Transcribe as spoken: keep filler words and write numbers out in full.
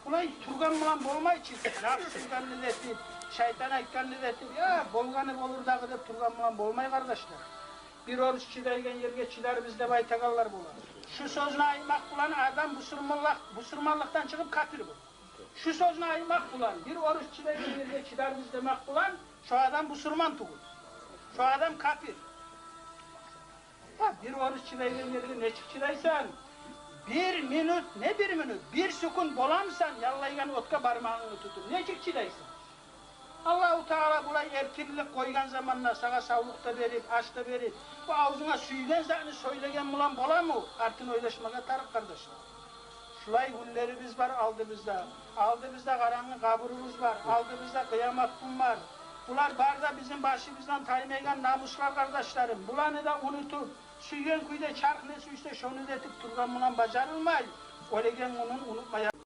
Булай тургъан булан болмай чы, напс сюйгенни де этип, шайтан айтгъанны да этип, я, болгъаны болур дагъы деп тургъан булан болмай, къардашлар. Бир оруз чыдайгъан ерге чыдарбыз деп айтагъанлар бола. Шу сёзню айтмакъ булан адам бусурманлыкъ-, бусурманлыкъдан чыгъып капир бола. Шу сёзню айтмакъ булан, бир оруз чыдайгъан ерге чыдарбыз демек булан, шо адам бусурман тюгюл. Шо адам капир. Гьа, бир оруз чыдайгъан ерге нечик чыдайсан? Бир минут, не бир минут, бир секунд боламысан, яллайгъан отгъа бармагъынгны тутуп, нечик чыдайсан? Аллагьу Таала булай эркинлик къойгъан заманда, сагъа савлукъ да берип, аш да берип, бу авзунга сюйген затны сёйлеген булан боламы? Артын ойлашмагъа тарыкъ, къардашлар. Шулай гюнлерибиз бар алдыбызда. Алдыбызда къарангы къабурубуз бар. Алдыбызда къыямат гюн бар. Булар бары да бизин башыбыздан таймайгъан намуслар, къардашларым. Буланы да унутуп, сюйген кюйде чарх не сюйсе, шону да этип тургъан булан бажарылмай, оьлеген гюнюн унутмай.